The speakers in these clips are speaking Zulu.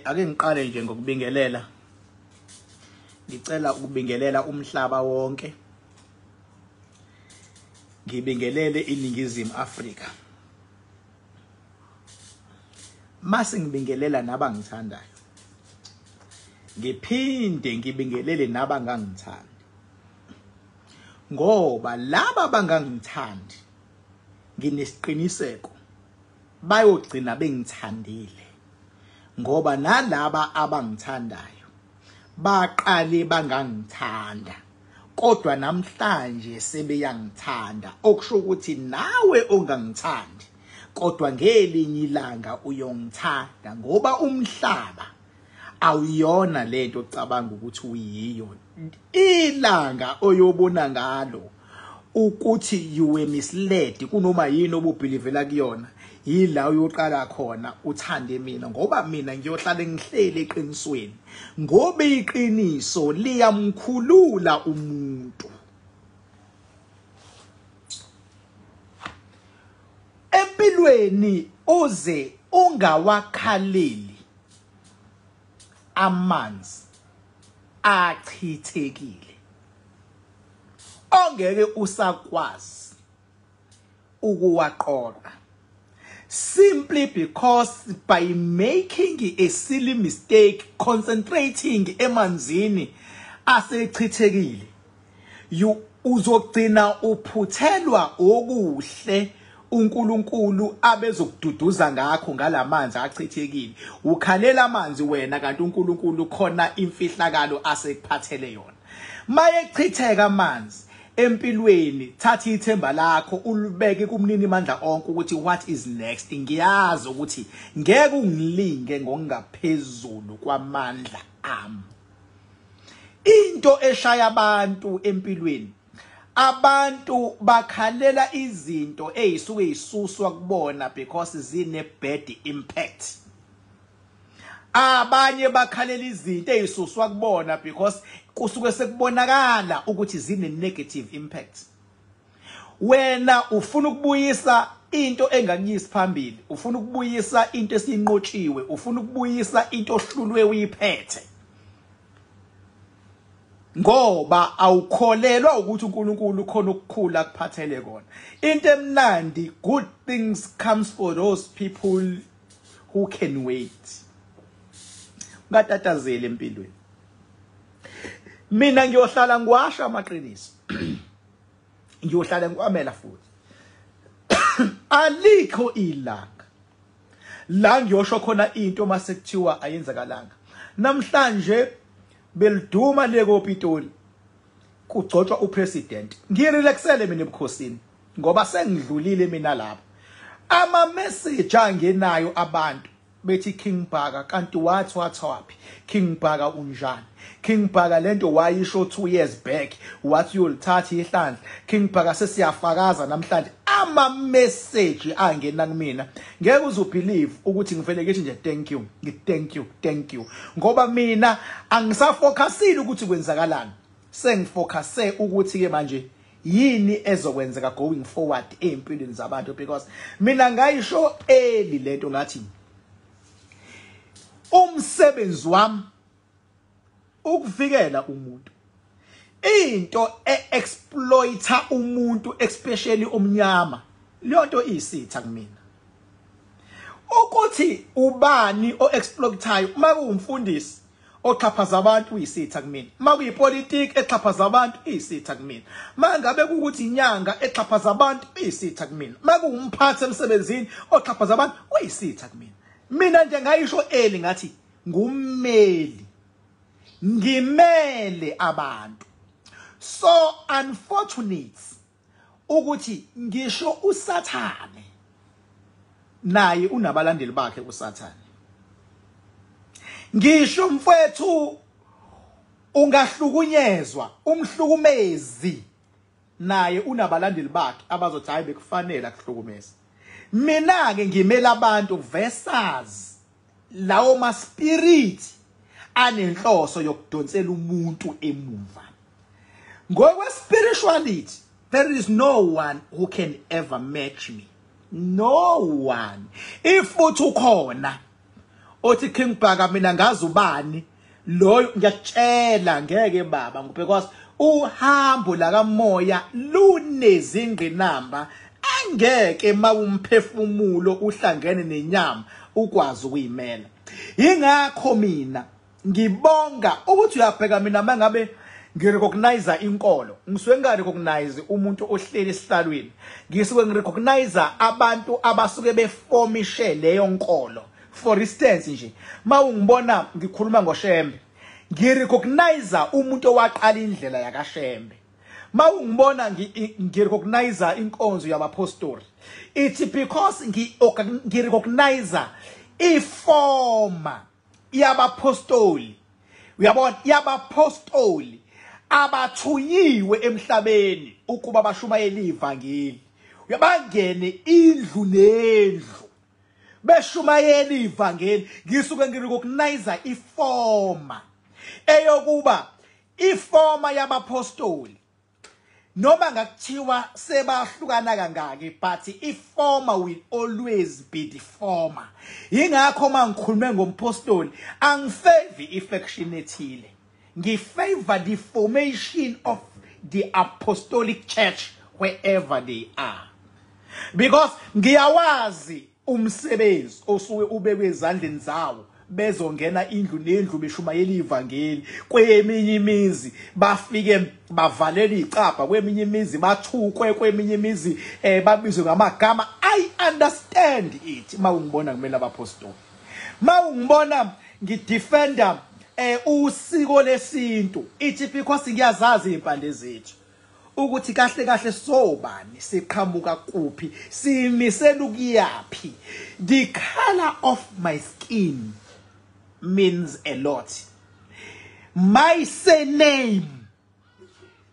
Ake ngiqale nje ngokubingelela. Ngicela ukubingelela umhlaba wonke. Ngibingelele iNingizimu Afrika. Mase ngibingelela nabangithandayo. Ngiphinde ngibingelele nabangangithandi. Ngoba laba bangangithandi nginesiqiniseko bayogcina bengithandile, ngoba nalaba abangithandayo baqale bangangithanda, kodwa namhlanje sebeyangithanda, okusho ukuthi nawe ongangithandi kodwa ngelinye ilanga uyongithanda, ngoba umhlaba awuyona lento ocabanga ukuthi uyiyo. Ilanga oyobona ngalo ukuthi you were misled kunoma yini obubhilivela kuyona, yila uyoqala khona uthande mina, ngoba mina ngiyohlale ngihlele eqinisweni, ngoba iqiniso liyamkhulula umuntu. Empilweni uze ungawakhaleli amanzi achithekile ongeke usakwazi ukuwaqoqa, simply because by making a silly mistake concentrating emanzini asechithekile, you uzogcina uphuthelwa okuhle uNkulunkulu abezokududuza ngakho ngalamanzi achithekile. Ukhalela amanzi wena, kanti uNkulunkulu khona imfihlakalo asekuphathele yona. Mayechitheka amanzi empilweni, thatha ithemba lakho ulibeke kumnini mandla onke ukuthi what is next. Ngiyazi ukuthi ngeke ungilinge ngokungaphezulu kwamandla ami. Into eshaya abantu empilweni, abantu bakhalela izinto ezisuke isuswa kubona because zine bad impact. Abanye bakhalela izinto ezisuswa kubona because kusuke sekubonakala ukuthi zine negative impact. Wena ufuna ukubuyisa into engakuyisi phambili, ufuna ukubuyisa into esiyinqotshiwe, ufuna ukubuyisa into ohlulwe uyiphethe, ngoba awukholelwa ukuthi uNkulunkulu khona ukukhula kuphathele kona. Into emnandi, good things comes for those people who can wait. Ungatatazeli empilweni. Mina ngiyohlala ngiwasha amaqiniso, ngiyohlala ngikwamela futhi. Alikho ilanga la ngiyosho khona into mase kuthiwa ayenzakalanga. Namhlanje beliduma leko Pitoli kugcotshwa upresident, ngirelaxele mina ebukhosini ngoba sengidlulile mina lapho. Ama message angenayo abantu bethi King Bhaka kanti wathi wathaphi, King Bhaka unjani, King Bhaka lento wayisho 2 years back wathi uyolithatha ihlandla, King Bhaka sesiyafakaza namhlanje. Ama message angena kumina ngeke uzubelieve ukuthi ngivele ngithi nje thank you, thank you, thank you, ngoba mina angisafocusile ukuthi kwenzakalani, sengifocuse ukuthi ke manje yini ezokwenzeka going forward empilweni zabantu. Because mina ngayisho early lento, ngathi umsebenzi wami ukuvikela umuntu, into e-exploiter umuntu especially omnyama, leyo nto iyisitha kumina. Ukuthi ubani o-exploitayo, uma kuwumfundisi oxhaphaza abantu uyisitha kumina, uma kuyipolitiki exhaphaza abantu iyisitha kumina, uma ngabe kuwukuthi inyanga exhaphaza abantu iyisitha kumina, uma kuwumphathi emsebenzini oxhaphaza abantu uyisitha kumina. Mina nje ngayisho early ngathi ngummeli, ngimele abantu. So unfortunate ukuthi ngisho uSathane naye unabalandeli bakhe uSathane. Ngisho mfethu ungahlukunyezwa, umhlukumezi naye unabalandeli bakhe abazothi hayi bekufanele akuhlukumeze. Mina ke ngimela abantu versus lawo ma spirit anenhloso yokudonsela umuntu emuva. Ngokwe spirituality, there is no one who can ever match me. No one. If uthi ukhona Othi King Bhaka mina ngazi ubani loyo, ngiyakutshela ngeke baba, because uhambo lakamoya lunezingqinamba angeke mawumphefumulo uhlangene nenyama ukwazi ukuyimela. Ingakho mina ngibonga ukuthi uyabheka mina mangabe ngirecognize inkolo, ngisuke ngingarecognize umuntu ohleli esihlalweni, ngisuke ngirecognize abantu abasuke beformishe leyo nkolo. For instance nje, mawungibona ngikhuluma ngoShembe, ngirecognize umuntu owaqala indlela yakaShembe. Mawungibona ngirecognize inkonzo yabapostori, it's because ngirecognize iforma yabapostoli. Uyabona, yabapostoli abathunyiwe emhlabeni ukuba bashumayele ivangeli, uyabangene indlu nendlu beshumayela ivangeli. Ngisuke ngirecognize iforma eyokuba iforma yabapostoli, noma ngakuthiwa sebahlukana kangaki, but iforma will always be the former. Ingakho mangikhulume ngompostoli angifavor ifaction ethile, ngifavor the formation of the apostolic church wherever they are, because ngiyawazi umsebenzi osuke ubekwe ezandleni zawo. Bezongena indlu nendlu beshumayela ivangeli, kweminye imizi bafike bavalele icapha, kweminye imizi bathukwe, kweminye imizi babizwe ngamagama. I understand it. Mawungibona kumele abapostoli, mawungibona ngidefenda usiko lesintu, ithi because ngiyazazi impande zethu ukuthi kahle kahle sobani, siqhamuka kuphi, simisela ukuyaphi. The color of my skin means a lot. My surname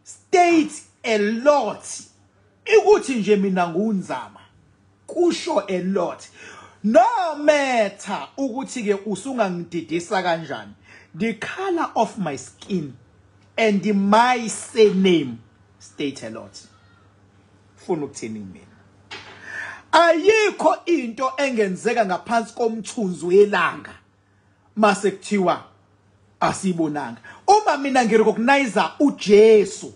states a lot. Ukuthi nje mina ngunzama kusho a lot. No matter ukuthi ke usungangididisa kanjani, the color of my skin and my surname state a lot. Funa ukuthini mina? Ayikho into engenzeka ngaphansi komthunzi welanga mase kuthiwa asibonanga. Uma mina ngirecognize uJesu,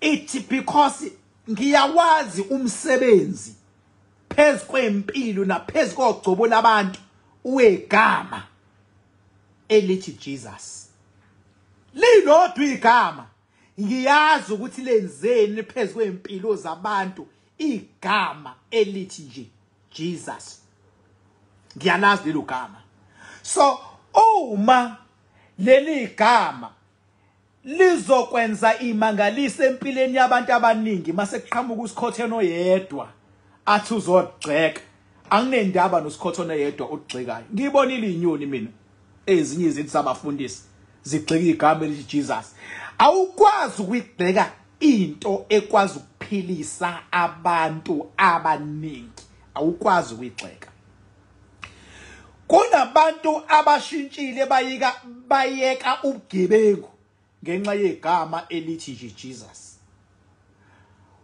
it's because ngiyawazi umsebenzi phezu kwempilo naphezu kogcobo labantu wegama elithi Jesus. Lilodwa igama, ngiyazi ukuthi lenzeni phezu kwempilo zabantu, igama elithi nje Jesus, ngiyalazi lelo gama. So uma leli gama lizokwenza imangaliso empilweni yabantu abaningi, mase kuqhamuka usikhotheni oyedwa athi uzogxeka, anginendaba nosikhotheni oyedwa ogxekayo. Ngibonile inyoni mina ezinye izinto zabafundisi zigxeka igama elithi Jesus. Awukwazi ukuyigxeka into ekwazi ukuphilisa abantu abaningi, awukwazi ukuyigxeka. Kunabantu abashintshile bayeka ubugebengu ngenxa yegama elithi nje Jesus.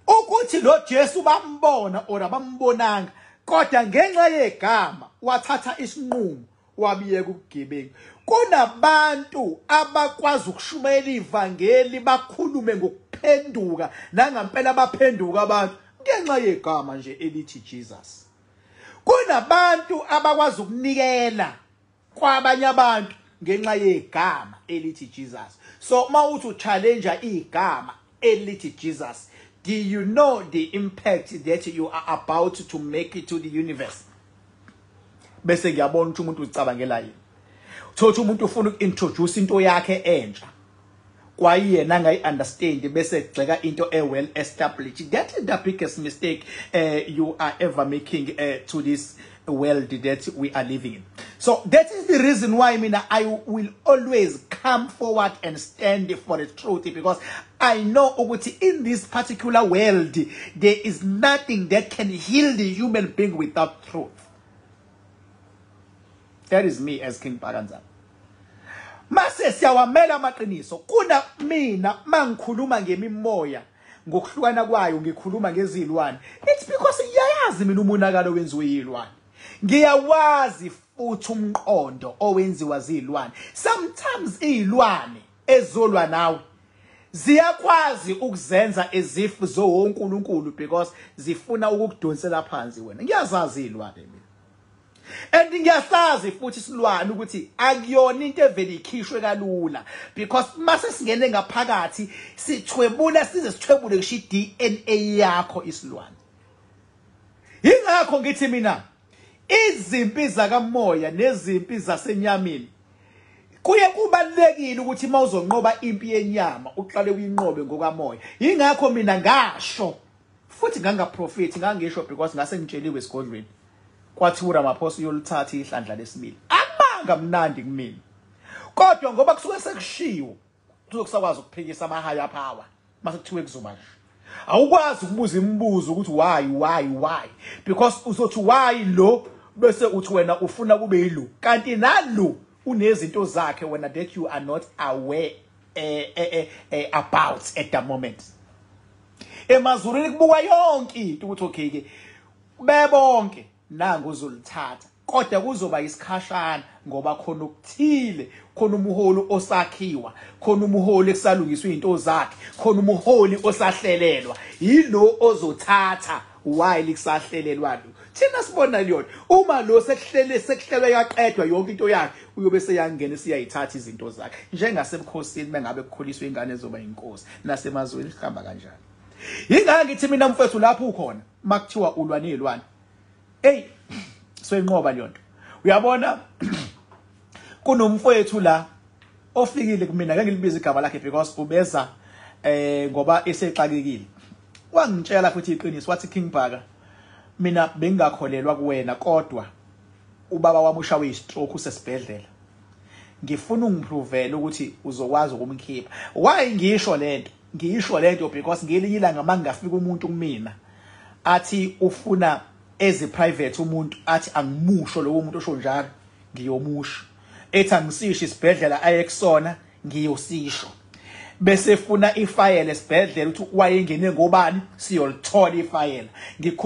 Ukuthi lo Jesu bambona or abambonanga, kodwa ngenxa yegama wathatha isinqumo wabiyeka ubugebengu. Kunabantu abakwazi ukushumayela ivangeli bakhulume ngokuphenduka, nangampela baphenduka abantu ngenxa yegama nje elithi Jesus. Kunabantu abakwazi ukunikela kwabanye abantu ngenxa yegama elithi Jesus. So mawuthi uchallenge igama elithi Jesus, do you know the impact that you are about to make it to the universe? Bese ngiyabona ukuthi umuntu ucabangela yini. Uthola umuntu ufuna ukintroduce into yakhe entsha, kwayena angayi-understand, bese gxeka into e-well established. That is the biggest mistake you are ever making to this world that we are living in. So that is the reason why mina I will always come forward and stand for the truth, because I know ukuthi in this particular world there is nothing that can heal the human being without truth. That is me as King Bhaka Nzama. Mase siyawamela amaqiniso. Kuna mina mangikhuluma ngemimoya ngokuhlukana kwayo, ngikhuluma ngezilwane, it's because ngiyayazi mina umonakalo wenziwe yilwane. Ngiyawazi futhi umqondo owenziwa zilwane. Sometimes izilwane ezolwa nawe ziyakwazi ukuzenza izifu zowonkulunkulu because zifuna ukukudonsela phansi wena. Ngiyazazi izilwane mina. And ngiyasazi futhi isilwane ukuthi akuyona into evele ikhishwe kalula, because mase singene ngaphakathi sithwebula size sithwebule ngisho iDNA yakho isilwane. Ingakho ngithi mina izimpi zakamoya nezimpi zasenyameni kuye kubalekile ukuthi mawuzonqoba impi yenyama uqale uyinqobe ngokamoya. Ingakho mina ngasho futhi ngangaprofit, ngangisho because ngase ngitsheliwe esigodlweni kwathi uRamaphosa uyolithatha ihlandla lesibili. Akubanga mnandi kumina, kodwa ngoba kusuke sekushiwo kuzokusakwazi ukuphikisa ama higher power. Mase kuthiwe kuzoba nje awukwazi ukubuza imibuzo ukuthi why, because uzothi why lo bese uthi wena ufuna kube yilo, kanti nalo unezinto zakhe wena that you are not aware about at the moment. Emazulwini kubukwa yonke into ukuthi okay ke bebonke nangu uzolithatha, kodwa kuzoba isikhashana ngoba khona okuthile, khona umholi osakhiwa, khona umholi ekusalungiswa izinto zakhe, khona umholi osahlelelwa, yilo ozothatha while kusahlelelwa lo. Thina sibona leyona uma lo sekuhlele sekuhlelwe yaqedwa yonke into yakhe, uyobe seyangena siyayithatha izinto zakhe. Njengasebukhosini mengabe kukhuliswa ingane ezoba inkosi, nasemazweni sihamba kanjalo. Yingakho ngithi mina mfethu lapho ukhona makuthiwa ulwa nezilwane, hey soyinqoba leyo nto. Uyabona kunomfowethu la ofikile kumina, ngeke ngilibize igama lakhe because ubeza ngoba esexakekile. Wangitshela futhi iqiniso, wathi King Bhaka, mina bengingakholelwa kuwena kodwa ubaba wami ushawe istroke usesibhedlela, ngifuna ungiprovele ukuthi uzokwazi ukumkhipha. Why ngisho lento? Ngisho lento because ngelinye ilanga mangafika umuntu kumina athi ufuna ezi private, umuntu athi angimusho lowo muntu osho njalo, ngiyomusho. Ethi angisisho isibhedlela ayekusona, ngiyosisho. Bese funa ifayela esibhedlela ukuthi wayengene ngobani, siyolithola ifayela.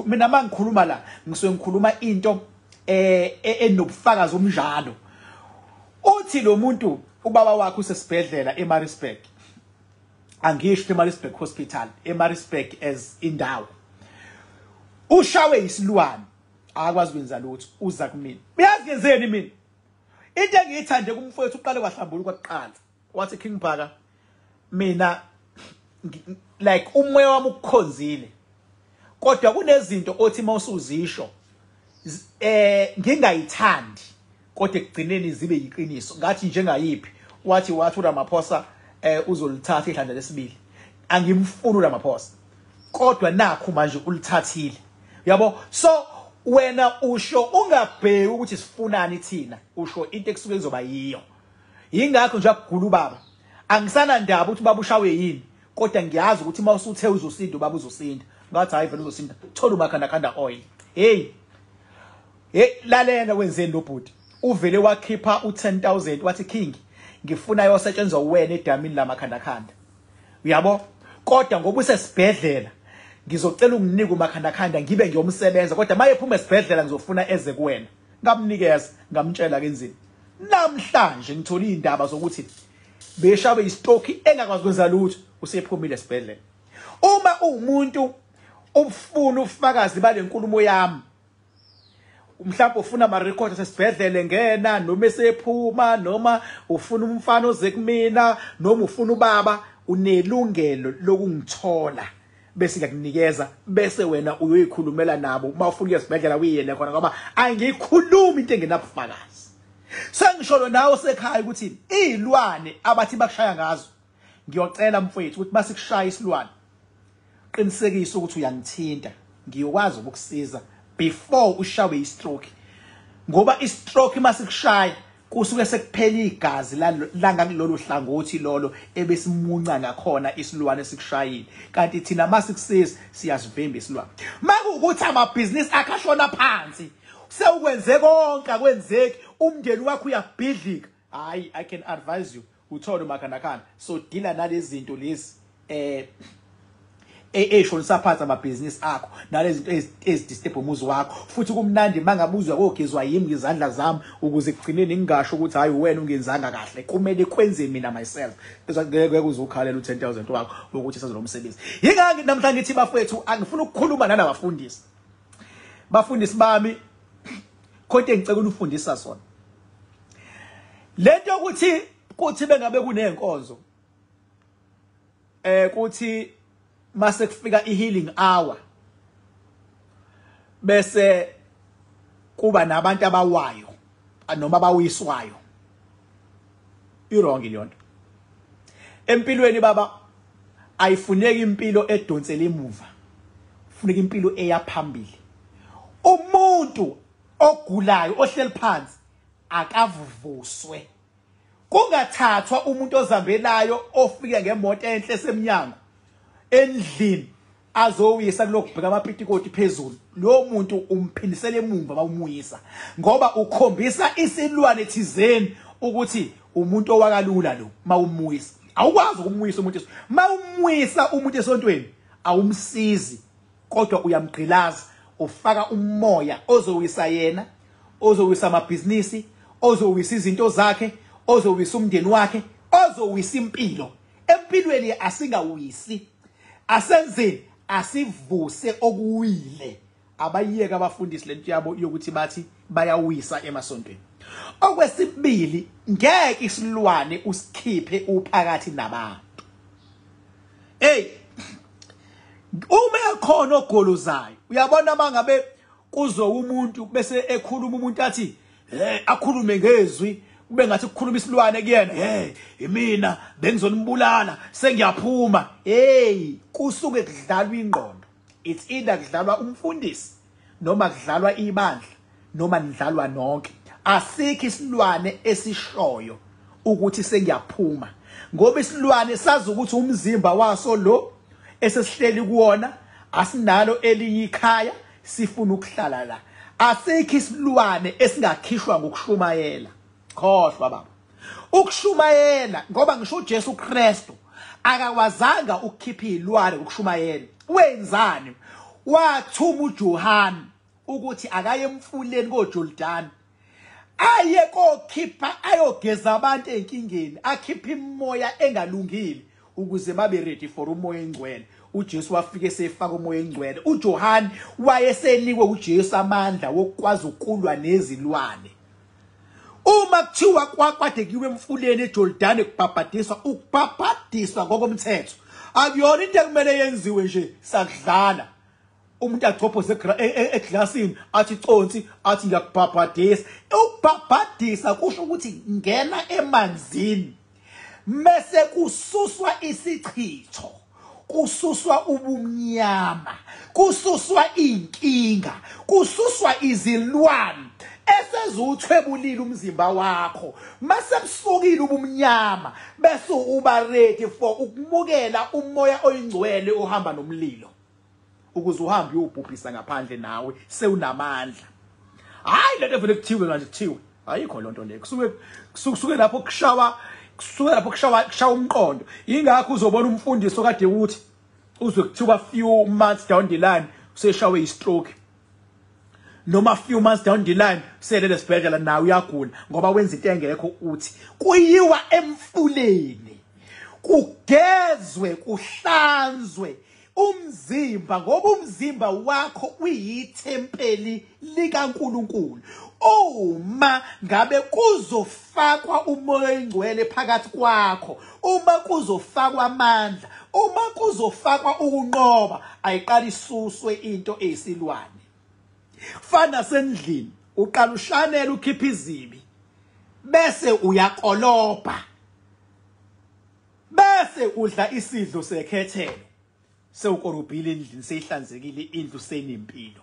Mina mangikhuluma la ngisuke ngikhuluma into enobufakazi omnjalo. Uthi lo muntu ubaba wakhe usesibhedlela eMaritzburg, angisho eMaritzburg Hospital, eMaritzburg as indawo, ushawe isilwane akwazi kwenza lutho, uza kumina. Uyazi ngenzeni mina? Into engiyithande kumfowethu uqale kwahlambuluka kuqala, wathi King Bhaka, mina like umoya wami ukukhonzile, kodwa kunezinto othi mawusuzisho ngingayithandi kodwa ekugcineni zibe yiqiniso. Ngathi njengayiphi? Wathi uRamaphosa uzolithatha ihlandla lesibili. Angimfuni uRamaphosa, kodwa nakho manje ulithathile. Yabo, so wena usho ungabheki ukuthi sifunani thina, usho into ekusuke izoba yiyo. Yingakho nje akugula ubaba, angisana ndaba ukuthi ubaba ushawe yini, kodwa ngiyazi ukuthi mawusuthe uzosinda ubaba uzosinda. Ngathi hayi vele uzosinda, thola umakhandakhanda oil. Hey hey, lalela wenzeni lo bhuti, uvele wakhipha u10000 wathi King ngifuna yosetshenzwa wena edamini lamakhandakhanda. Uyabo, kodwa ngoba usesibhedlela ngizocela unginike umakhandakhanda ngibe ngiyomsebenza, kodwa maye phuma esibhedlela ngizofuna eze kuwena. Ngamnikeza, ngamtshela kenzini. Namhlanje ngithola indaba zokuthi beshawe istoki engakwazi kwenza lutho, usephumile esibhedlela. Uma uwumuntu ufuna ubufakazi balenkulumo yami, mhlawumbe ufuna ama record asesibhedlela ngena, noma esephuma, noma ufuna umfana oze kumina, noma ufuna ubaba, unelungelo lokungithola bese ngiyakunikeza, bese wena uyoyikhulumela nabo. Uma ufuna ukuya esibhedlela uyiyele khona, ngoba angiyikhulumi into engenabufakazi. Sengisholo nawe sekhaya ukuthi izilwane abathi bakushaya ngazo, ngiyocela mfowethu ukuthi masikushaya isilwane qinisekisa ukuthi uyangithinta, ngiyokwazi ukukusiza before ushawe istroke, ngoba istroke masikushaya kusuke sekuphela igazi langakulolu hlangothi lolo ebesimunca ngakhona isilwane esikushayile, kanti thina masikusiza siyasivimba isilwane. Makuwukuthi amabhizinisi akhe ashona phansi, sewukwenze konke akwenzeki, umndeni wakho uyabhidlika, hayi I can advise you uthole umakhandakhanda. So deala nalezi zinto lezi Eshonisa phansi amabhizinisi akho nalezi zinto ezidisturb umuzi wakho. Futhi kumnandi mangabuzwa kogezwa yimi ngezandla zami ukuze kugcineni ngingasho ukuthi hayi wena ungenzanga kahle, kumele kwenze mina myself. Ngeke uzukhalela u10000 wakho ukuthi sazolomsebenzi. Yingakho namhlanje ngithi bafethu angifuna ukukhuluma nalabafundisi. Bafundisi bami, khonto engicela unifundisa sona. Lento ukuthi kuthi bengabe kunenkonzo kuthi mase kufika i-healing hour bese kuba nabantu abawayo noma abawiswayo, i-wrong leyo nto. Empilweni baba ayifuneki impilo edonsela emuva, kufuneka impilo eya phambili. Umuntu ogulayo ohleli phansi akavuvuswe, kungathathwa umuntu ozambelayo ofike ngemoto enhle esemnyango endlini azowisa kulokubheka amapitikoti phezulu. Lo muntu umphindisela emumva bawumuyisa, ngoba ukhombisa isilwane thizeni ukuthi umuntu owakalula lo. Mawumuyisa awukwazi ukumuyisa umuntu, mawumuyisa umuntu esontweni awumsizi, kodwa uyamgqilaza, ufaka umoya ozowisa yena, ozowisa amabhizinisi, ozowisa izinto zakhe, ozowisa umndeni wakhe, ozowisa impilo. Empilweni asingawisi, asenzeni, asivuse okuwile. Abayiyeke abafundisi lento yabo yokuthi bathi bayawisa emasontweni. Okwesibili, ngeke isilwane usikhiphe uphakathi nabantu. Hey, uma ekhona ogolozayo, uyabona mangabe kuzo umuntu bese ekhuluma umuntu athi hey, akhulume ngezwi kube ngathi kukhuluma isilwane kuyena, hey imina bengizonibulala sengiyaphuma. Hey, kusuke kudlalwa ingqondo. It's either kudlalwa umfundisi noma kudlalwa ibandla noma nidlalwa nonke. Asikho isilwane esishoyo ukuthi sengiyaphuma, ngoba isilwane sazi ukuthi umzimba waso lo esesihleli kuwona asinalo elinye ikhaya, sifuna ukuhlala la. Asikho isilwane esingakhishwa ngokushumayela. Khohlwa baba ukushumayela, ngoba ngisho uJesu Kristu akakwazanga ukukhipha izilwane ngokushumayela. Wenzani? Wathuma uJohane ukuthi akaye emfuleni koJordan, aye kokhipha, ayogeza abantu ezinkingeni, akhiphe imoya engalungile ukuze babe ready for umoya engcwele. uJesu wafike sefaka umoya engcwele. uJohane wayesenikwe uJesu amandla wokukwazi ukulwa nezilwane. Uma kuthiwa kwade kuyiwe emfuleni eJordan kubhabhadiswa, ukubhabhadiswa ngokomthetho akuyona into ekumele yenziwe nje sakudlala. Umuntu achophoze eglasini athi consi athi ngiyakubhabhadisa. Ukubhabhadisa kusho ukuthi ngena emanzini mese kususwa isichitho, kususwa ubumnyama, kususwa inkinga, kususwa izilwane esezuthwebulile umzimba wakho. Mase busukile ubumnyama bese uba ready for ukumukela umoya oyingcwele ohamba nomlilo, ukuze uhambe uyobhubhisa ngaphandle nawe sewunamandla. Hayi lento vele kuthiwe manje, kuthiwe ayikho lonto le. Kusuke lapho kushawa, kusuke lapho kushawa umqondo. Ingakho uzobona umfundisi okade ukuthi uzwe kuthiwa few months down the line useshawe i-stroke, noma few months down the line selele esibhedlela nawe uyagula, ngoba wenza into engekho. Uthi kuyiwa emfuleni kugezwe kuhlanzwe umzimba, ngoba umzimba wakho uyithempeli likaNkuluNkulu. Uma ngabe kuzofakwa umoya oyingcwele phakathi kwakho, uma kuzofakwa amandla, uma kuzofakwa ukunqoba, ayiqali isuswe into eyisilwane. Fana sendlini, uqala ushanela ukhipha izibi, bese uyakolobha, bese udla isidlo sekhethelo, sewukorobhile endlini, seyihlanzekile indlu, senempilo.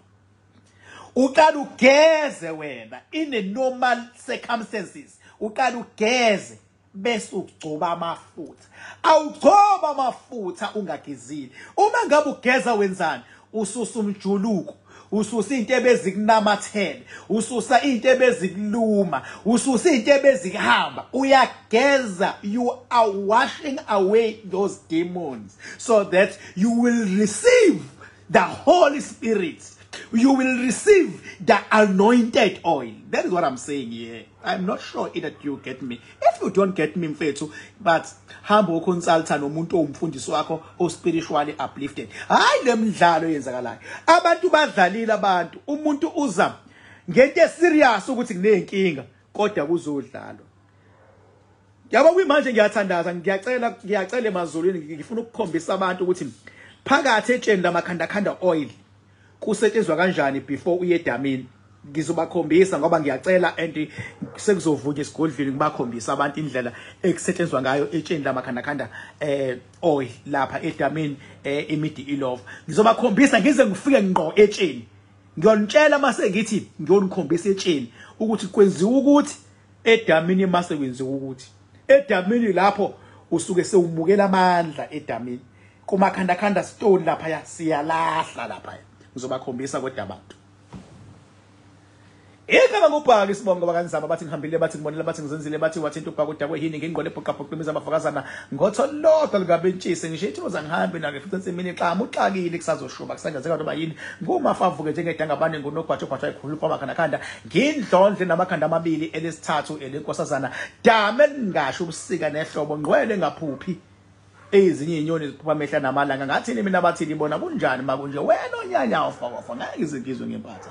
Uqala ugeze wena in a normal circumstances, uqala ugeze bese ugcoba amafutha. Awugcoba amafutha ungagezile. Uma ngabe ugeza wenzani? Ususa umjuluko, Ususa into ebezikunamathele, ususa into ebezikuluma, ususa into ebezikuhamba, uyageza. You are washing away those demons so that you will receive the Holy Spirit. You will receive the anointed oil. That is what I'm saying here. I'm not sure that you get me. If you don't get me, mfethu, but hamba uconsulta nomuntu owumfundisi wakho o spiritually uplifted. Hayi lemidlalo eyenzakalayo. Abantu badlalile abantu. Umuntu uza ngento eserious ukuthi kunenkinga kodwa kuzodlalwa. Yabo kuyimanje ngiyathandaza, ngiyacela, ngiyacela emazulwini, ngifuna ukukhombisa abantu ukuthi phakathi etsheni lamakhandakhanda oil kusetshenzwa kanjani before uye edamini. Ngizobakhombisa ngoba ngiyacela and sekuzovunywa esigodlweni ngibakhombisa abantu indlela ekusetshenzwa ngayo etsheni lamakhandakhanda oil lapha edamini imidi ilove. Ngizobakhombisa ngize ngifike ngqo etsheni. Ngiyonitshela mase ngithi ngiyonikhombisa etsheni ukuthi kwenziwa ukuthi edamini, mase kwenziwa ukuthi edamini lapho usuke sewumukela amandla edamini. Kumakhandakhanda stone lapha siyalahla lapha. Ngizobakhombisa kodwa abantu. Igama ngubhaka isibongo bakanzama bathi ngihambile, bathi ngibonile, bathi ngizenzile, bathi wathinta ubhaka udakwe yini, ngingqole ebhuqabhuqa imizi amafakazana ngotho lodwa likabentshise ngisho ithi uza ngihambe nake futhi ensimini xama uxakile kusazoshuba kusangenzeka noma yini ngumafavuke njengedangabane ngunogwatsho gwatshwa ikhulu kwamakhandakhanda ngindlondle namakhanda amabili elesithathu elenkosazana dame elingasho ubusika nehlobo ngqwele engaphuphi ezinye izinyoni ziphupha amehla namalanga ngathini mina bathini bona kunjani makunje wena onyanya ufokofa ngeke ngizwe ngempatha.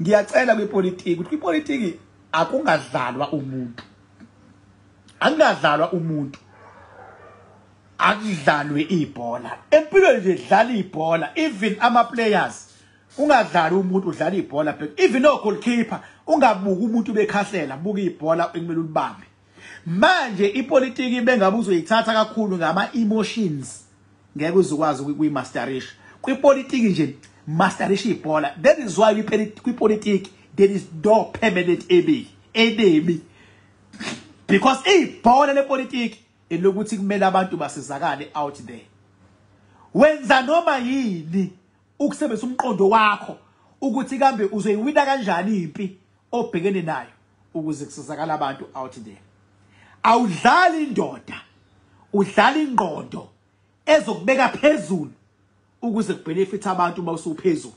Ngiyacela kwipolitiki ukuthi kwipolitiki akungadlalwa umuntu, akungadlalwa umuntu, akudlalwe ibhola empilweni nje, dlala ibhola. Even ama players ungadlali umuntu, udlala ibhola. Even no goalkeeper ungabuki umuntu bekhahlela, buka ibhola ekumele ulibambe. Manje ipolitiki bengabe uzoyithatha kakhulu ngama emotions, ngeke uzokwazi ukuyimasterisha. Kwipolitiki nje masterisha ibhola. That is why kwipolitiki there is no permanent enemy, because ibhola lepolitiki elokuthi kumele abantu basizakale out there. Wenza noma yini ukusebenzisa umqondo wakho ukuthi kambe uzoyiwina kanjani impi obhekene nayo ukuze kusizakala abantu out there. Awudlali indoda, udlala ingqondo ezokubeka phezulu ukuze kubenefit abantu uma usuphezulu.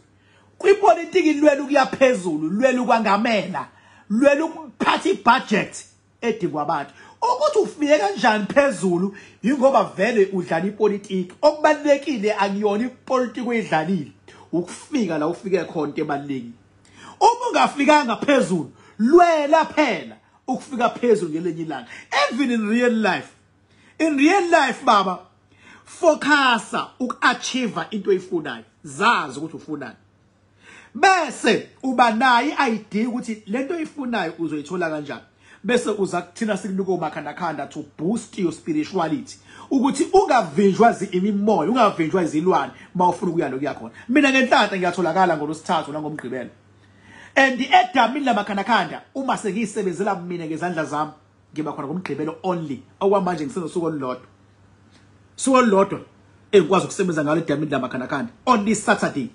Kwipolitiki lwela ukuya phezulu, lwela ukwangamela, lwela ukuphatha ibudget edingwa abantu. Ukuthi ufike kanjani phezulu ingoba vele udlala ipolitiki. Okubalekile akuyona ipolitiki oyidlalile, ukufika la ufike khona into ebalekile. Uma ungafikanga phezulu, lwela phela ukufika phezulu ngelinye ilanga. Even in real life, in real life baba, focusa ukuachieve into oyifunayo, zazi ukuthi ufunani, bese uba nayo i-idea ukuthi lento oyifunayo uzoyithola kanjani, bese uza kuthina sikunika omakhandakhanda to boost your spirituality ukuthi ungavinjwa imimoya, ungavinjwa izilwane mawufuna ukuya lokuya khona. Mina ngenhlanhla ngiyatholakala ngolwesithathu nangomgqibelo and edamini lamakhandakhanda uma sengiyisebenzela mina ngezandla zami ngiba khona ngomgqibelo only. Okwamanje ngisenosuku olulodwa, suku olulodwa engikwazi ukusebenza ngalo edamini lamakhandakhanda, only Saturday.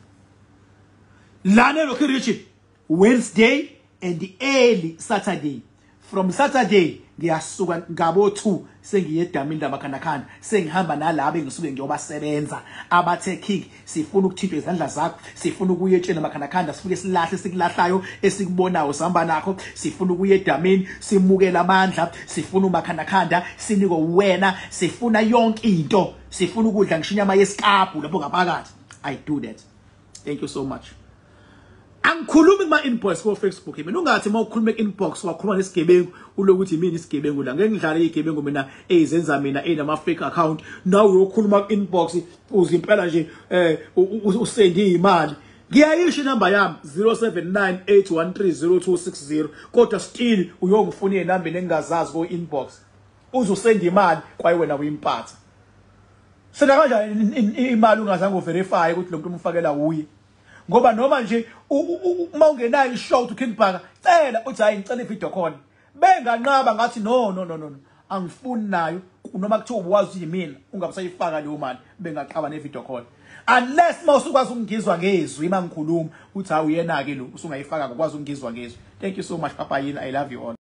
Lana lokhu rich Wednesday and early Saturday. From Saturday ngiyasuka ngabo 2 sengiye edamini lamakhandakhanda, sengihamba nalabo engisuke ngiyobasebenza abathe king sifuna ukuthintwa izandla zakho, sifuna ukuya etsheni lamakhandakhanda, sifike silahle sikulahlayo esikubonayo sihamba nakho, sifuna ukuya edamini simukele amandla, sifuna umakhandakhanda sinike wena, sifuna yonke into, sifuna ukudla ngisho inyama yesikabhu lapho ngaphakathi. I do that. Thank you so much. Angikhulumi kuma inbox ko Facebook. Mina ungathi mawukhuluma inbox wakhuluma nesigebengu ulokuthi mina isigebengu la ngeke ngidlale igebengu mina ezenza mina enama fake account. Nawe uyokhuluma ku inbox uzimpela nje usende imali. Ngiyayisho inamba yami 0798130260 kodwa still uyongifuna inamba engingazazi ko inbox uzosenda imali kwaye wena uyimpatha. Sena kanjani imali ungazange uverify ukuthi lo muntu umfakela uye? Ngoba noma nje uma ungenayo ishow to King Bhaka, cela uthi hayi ngicela ivideo call. Benganqaba ngathi no no no no. Angifuni nayo, noma kuthiwa ubuwazi yimina, ungabusayifaka leyo mali, bengaqaba ne-video call. Unless mawusukwazi ukungizwa ngezwi mangikhuluma, uthi hawu yena ke lo, usungayifaka ngokwazi ukungizwa ngezwi. Thank you so much, Papa Yini. I love you all.